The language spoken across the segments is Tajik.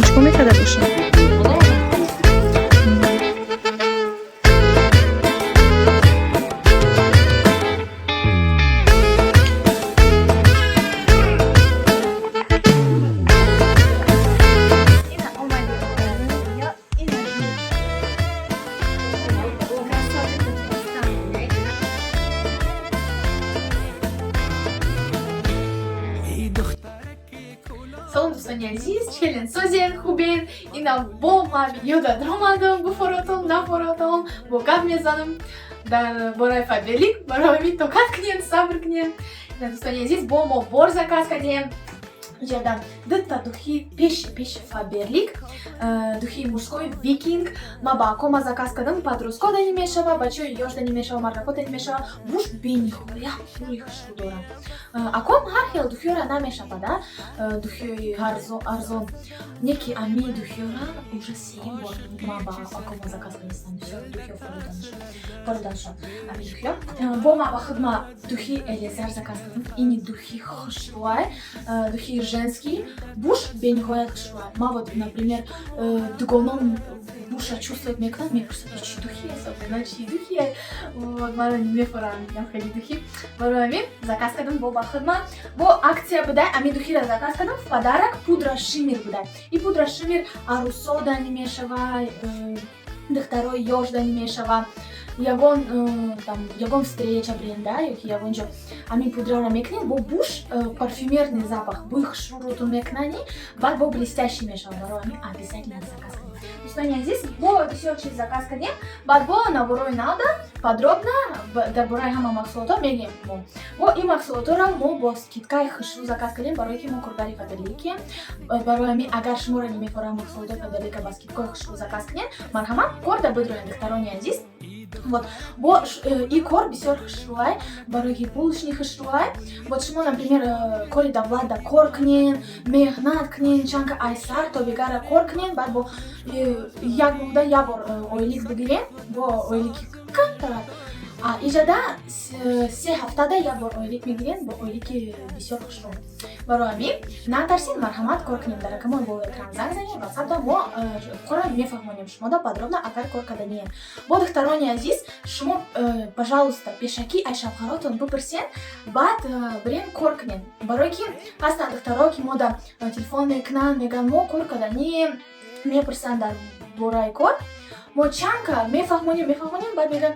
Чикор мекарда бошад? Ина омадем. Ё ина. Красоты Таджикистана. Салом, дӯстони азиз, челен, созен, хубен? Ина бо ма видео дар омадам, буфоротон, нафоротон, бо гап мезанам дар бораи Фаберлик. Барои ҳамин тоқат кунем, сабр кунем. Ина, дӯстони азиз, бо мо бор заказ кардем. Ҷада дута духи пеши пеши Фаберлик, духи мужской Викинг ма ба акома заказ кардам. Подростко дани мешава, бачаҳои ёш дани мешава, мардако дани мешава. Буш бениҳоят бӯи хушрӯ дорад. Аком ҳар хел духиёра намешавада, духиёи арзон неки ами духиёра уже сеюм бор ма ба акома заказ кардистам. Бисёр духиё фориданшон ами духиё. Бо ма ба худма духи Элезар заказ кардам. Ини духи хушрӯай, духи женский, буш бениҳоят хушрӯай. Ма вот, например, дугоном буша чувствовать мекунам, мепурсад: «Чӣ духи Сабрина, чӣ духи?» Вот мара мефорам, мегам, хеле духи. Барои ҳамин заказ кардам бо ба худма. Бо акция будай, ами духиро заказ кардам, в подарок пудра шиммер будай. И пудра шиммер арӯсо дани мешава, духтарои ёш дани мешава. Ягон там ягон встреча бренда ёки ягон ҷо ҳамин пудраро мекунед, бо буш парфюмерный запах, бӯи хушрӯрутон мекунани, баъд бо блестящий мешава. Барои ҳамин обязательно заказ кунед, дӯстони азиз. Бо бисёр чиз заказ кардем, баъд бо наворои навда подробно дар бораи ҳама маҳсулотҳо мегӯем. Мо бо ин маҳсулотҳоро мо бо скидкаи хушрӯ заказ кардем, барое ки мо коргари Фаберликем. Барои ҳамин, агар шуморо намефорам маҳсулотҳои Фаберлика ба скидкаи хушрӯ заказ кунед, марҳамат, кор да бидроед, духтарони азиз. Вот бо и кор бисёр хушрӯай, барое ки пулшни хушрӯай. Вот шумо, например, кори давлатда кор кунен, меҳнат кунен, чанка айсар то бегара кор кунен, баъд бо як моҳда як бор ойлик бигирен, бо ойлики камтар. А иҷада 3 ҳафтада як бор ойлик мегирен, бо ойлики бисёр хушрӯ. Барои ҳамин натарсед, марҳамат, кор кунем. Дар рақамҳои болои экран занг занед, ватсапда мо кора мефаҳмонем шумода подробно, агар кор карданием. Бо, духтарони азиз, шумо, пожалуйста, пешакӣ аз шавҳаротон бипурсен, баъд бирен кор кунем, барое ки ҳастанд духтаро, ки мода телефон мекунанд, мегӯянд: «Мо кор карданием», мепурсанд дар бораи кор. Мо чанка мефаҳмонем, мефаҳмонем, баъд мегӯям: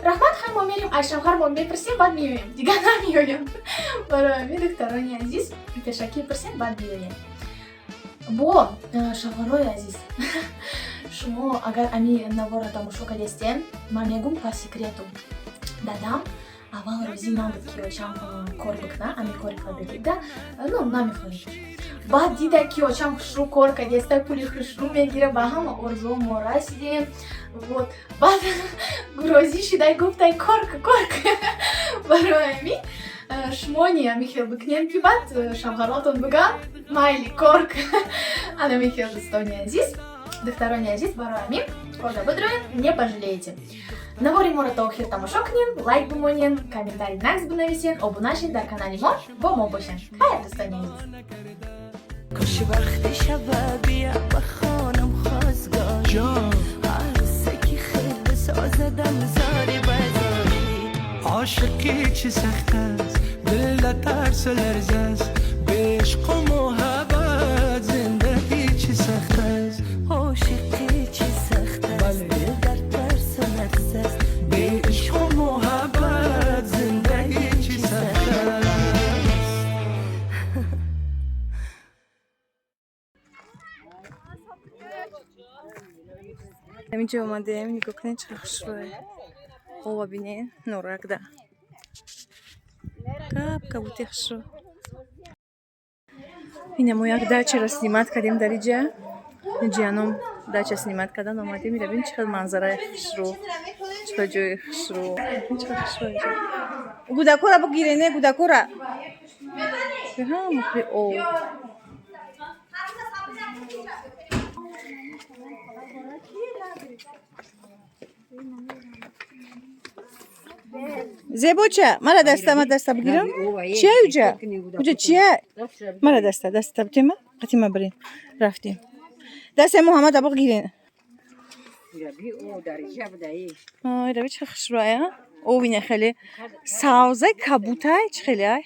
«Раҳмат, хай, мо мерем, аз шавҳармон мепурсем, баъд меоем». Дигар намеоем. Барои ҳамин, духтарони азиз, пешакӣ пурсем, баъд биёем. Бо шавҳарои азиз, шумо агар ами наворро тамошо кардестем, ман мегӯм по секрету: дадам аввал розӣ набуд, ки очам кор бикуна ами кори Фаберликда, ну, намефаҳмид. Баъд дида, ки очам хушрӯ кор кардеста, пули хушрӯ мегира, ба ҳама орзуо мо расидем. Вот баъд розӣ шидай, гуфтай: «Кор ка, кор ка». Барои ҳамин шумо ни ами хел бикунем, ки баъд шавҳаротон бигӯянд: «Майли, кор ка». Ана михел, дӯстони азиз, духтарони азиз, барои ҳамин корда бидроед, не пожалеете. Навори моро то охир тамошо кунем, лайк бимонен, комментарий нағз бинависен, обуна шед дар канали мо, бо мо бошен. Хайр, дӯстони азиз. کاش وقتی شب بیا بخوانم خواستگاری هر کی خیر بسازدم زاری بزاری. عاشقی چه سخت است، دل در ترس و لرز است. به عشق و محبت زندگی چه سخت است. عاشقی چه سخت است. بله. دل در ترس و لرز است. به عشق و محبت زندگی چه سخت است. Ҳаминҷо омадем, нигоҳ кунед, чӣ хушрӯе. Оба бинед, норакда. Кап кабути хушрӯ. Ина мо як дачаро снимать кардем дар иҷа. Ҷианом дача снимать кардан омадем. Ира бин, чӣ қадр манзараи хушрӯ. Чӣ қадр ҷои хушрӯ. Чӣ қадр хушрӯ инҷа. Гудакора бигире, не гудакора. Ҳама об. Зебоча, мара даста, ма даста бигирам. Чия уҷа? Уҷа чия? Мара даста, даста битема? Қатима бирем. Рафтем. Дасти Муҳаммад абоқ гирен. Ираби чӣ хушрӯя. Овине хеле савзай, кабутай, чӣ хеле ай.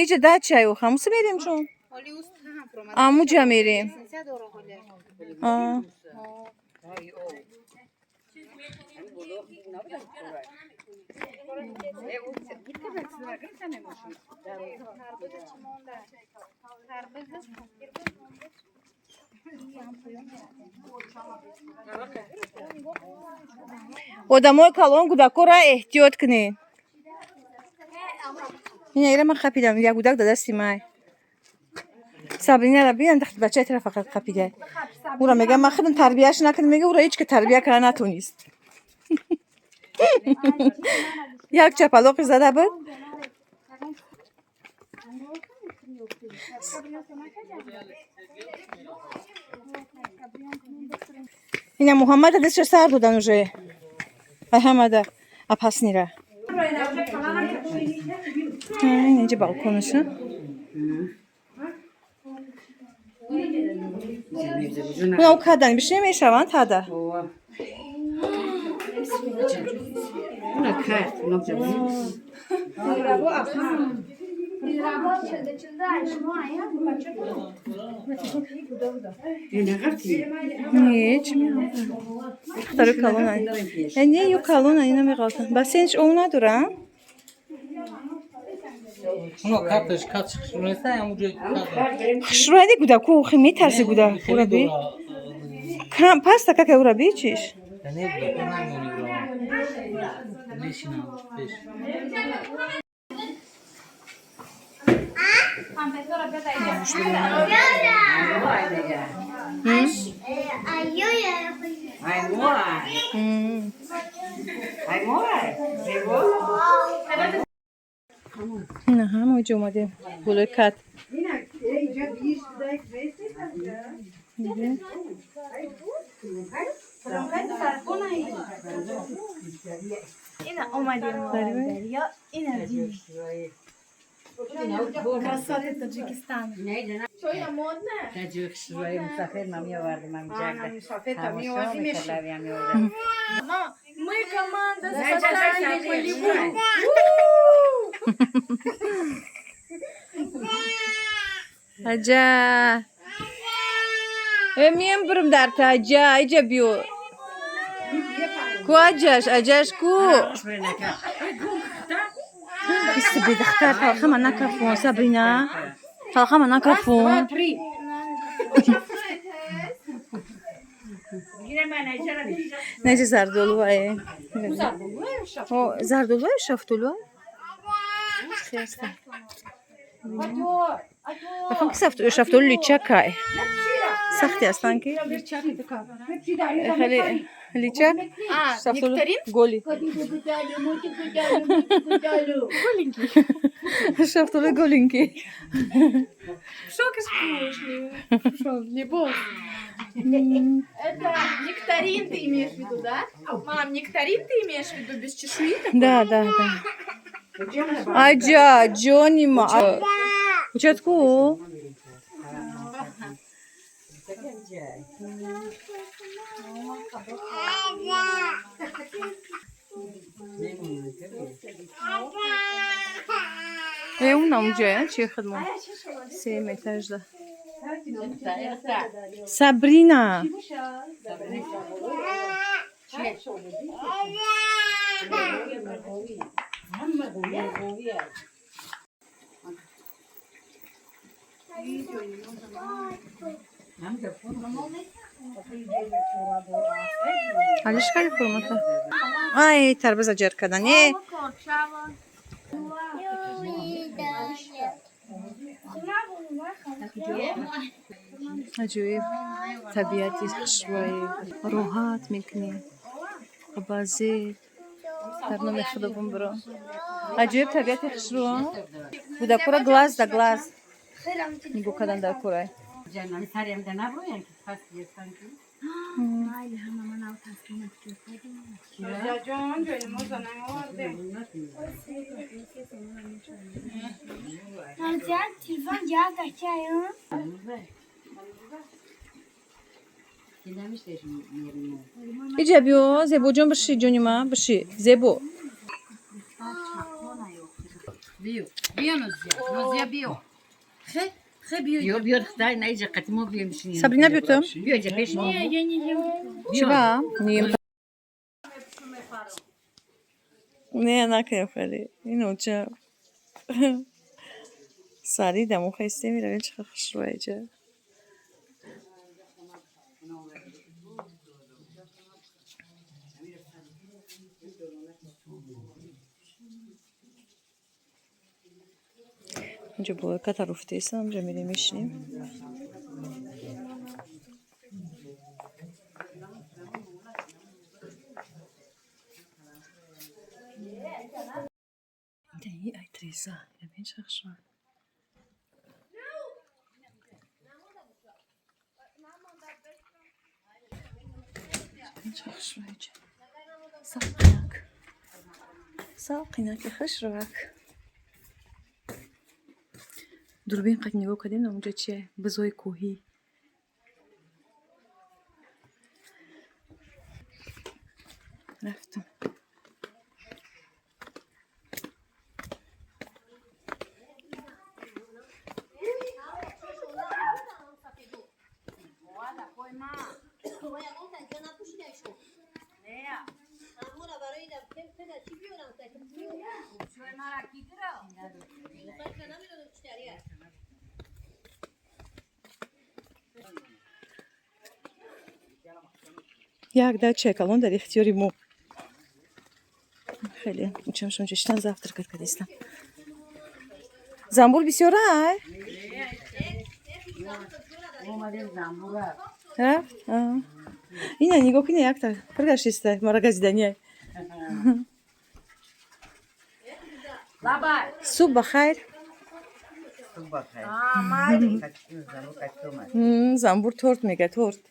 Иҷа дачай хамуса мерем чун. Амуҷа мерем. Одамои калон кӯдакҳоро эҳтиёт кунед. Ина ман қапидам, як кӯдак да дасти май. Сабринара бин, бачаи тара фақат қапидай. Ура мега ман худам тарбияш накардам, мега ура ҳеҷ ка тарбия карда натонист. Як чапалоқи зада буд. Ина Муҳаммада дастша сар додан уже. Ай ҳамада апаснира. Инҷа балконаша. Уна кадан биш намешаванд тада. Не, чӣ меғалтам? Духтари калона. Не, ю калона ина меғалтам. Бассейнш ов надорам? Хушрӯяди гудаку охи метарси гуда. Ура би. Кам паста кака ура би чиш? На ҳама ҷо омадем. Болои кат. Ина омадем дарё, ина красоты Таджикистана. Чоя модная? Мама, мы команда спасания Болливуд. Аҷа. Мием бурум дар та аҷа, иҷа биё. Ку аҷаш, аҷаш ку. Исти бедахтар, талхама накафон, Сабрина. Талхама накафон. Неҷи зардолуае. Зардолуае, шафтолуае? Бахам ки шафтолу личакай. Сахти ҳастанд ки? Хеле личак. Шафтолу голи. Шафтолу голенький. Шок из. Это нектарин ты имеешь в виду, да? Мам, нектарин ты имеешь в виду без чешуи? Да, да, да. Аҷа, ҷони ма. Учатку. Унамҷая чи хидмат? Сеюм этажда. Сабрина. Алиш хеле формата. Ай, тарбуза ҷар кардан. Е. Аҷоиб табиати хушрӯи роҳат мекунӣ. Баъзе дар номи худобон биро. Аҷоиб табиати хушрӯ. Кӯдакора глаз да глаз нигоҳ кардан дар курай. Иҷа биё, Зебоҷон, биши, ҷони ман, биши, Зебо. Сабрина, биё ту. Чиба? Не, накунем хеле. Ин оча. Сари дамо хесте миравем, чӣ хел хушрӯ иҷа. Инҷо болои ката руфтесам, инҷо мерем мешинем. Ай, треза, бибин чӣ хушрӯ. Бибин чӣ хушрӯ иҷа. Салқинак. Салқинаки хушрӯак. Дурбин қад нигоҳ кардем, онҷа чие? Бузои кӯҳӣ. Рафтам. Як дача калон дар ихтиёри мо. Хеле учамшон чиштан, завтракать кардистам. Замбур бисёра, ай? Рафт? Ина нигоҳ кунед, якта пиргаштиста, мара газидания. Субҳ ба хайр. Замбур торт мега, торт.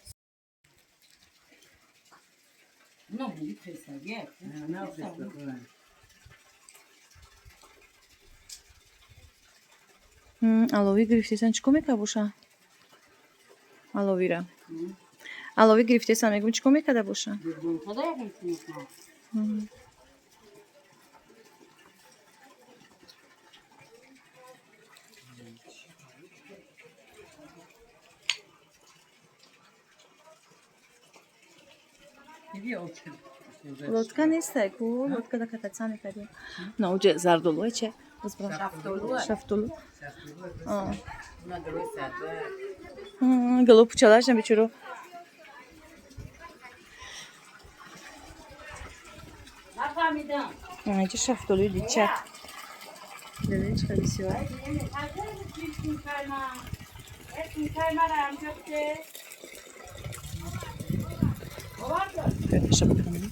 Аловӣ гирифтесан, чӣ кор мекард боша? Аловира. Аловӣ гирифтесан, мегӯм, чӣ кор мекарда боша? Лодка нестай ку, лодка да кататься мекардем. На уҷа зардолуе че? Шафтолу. Гало пучалашам бичуро. Инҷа шафтолуи дичак. Бибин чӣ хел бисёр. Таша бикунем.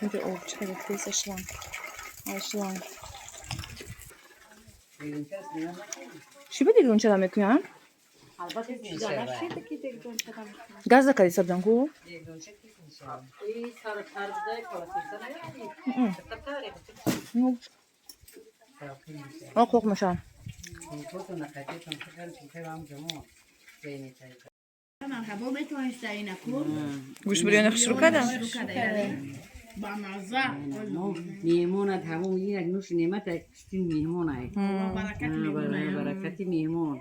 Инҷо об чӣ хел рехтеса, шланг. Ай, шланг. Чӣ ба дегдончада мекунанд? Газ закардиса будан ку? Қоқ мешавам. Гӯшт бирёни хушрӯ кардам. Меҳмонат ҳамон як нӯши неъмат, киштин меҳмон ай. Баракати меҳмон.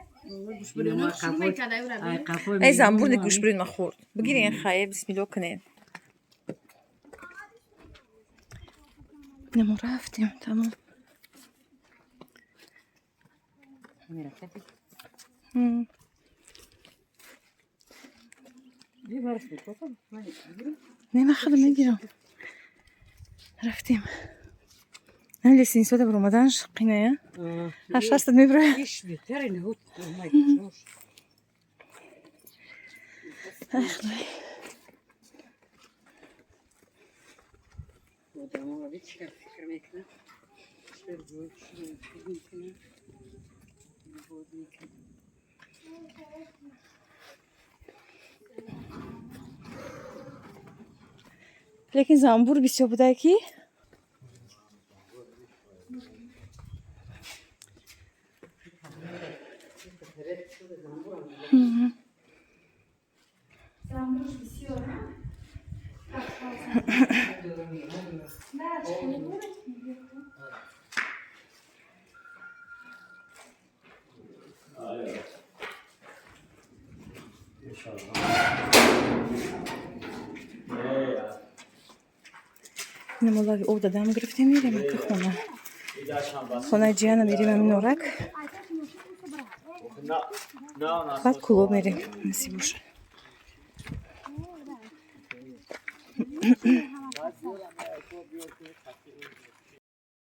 Эй, замбурни гӯшт бирён ма хӯрд. Бигирен, хае, бисмилло кунед. Намо рафтем, тамом. Не, ман худам мегирам. Рафтем. Лестница баромаданаш қиная. Ҳар шастат мебирояд. Ай, Худой. Лекин занбур бисёр буда ки Ина лави об дадам гирифтем, мерем ака хона. Хонаи ҷияна мерем, ами норак. Баъд Кӯлоб мерем, насиб боша.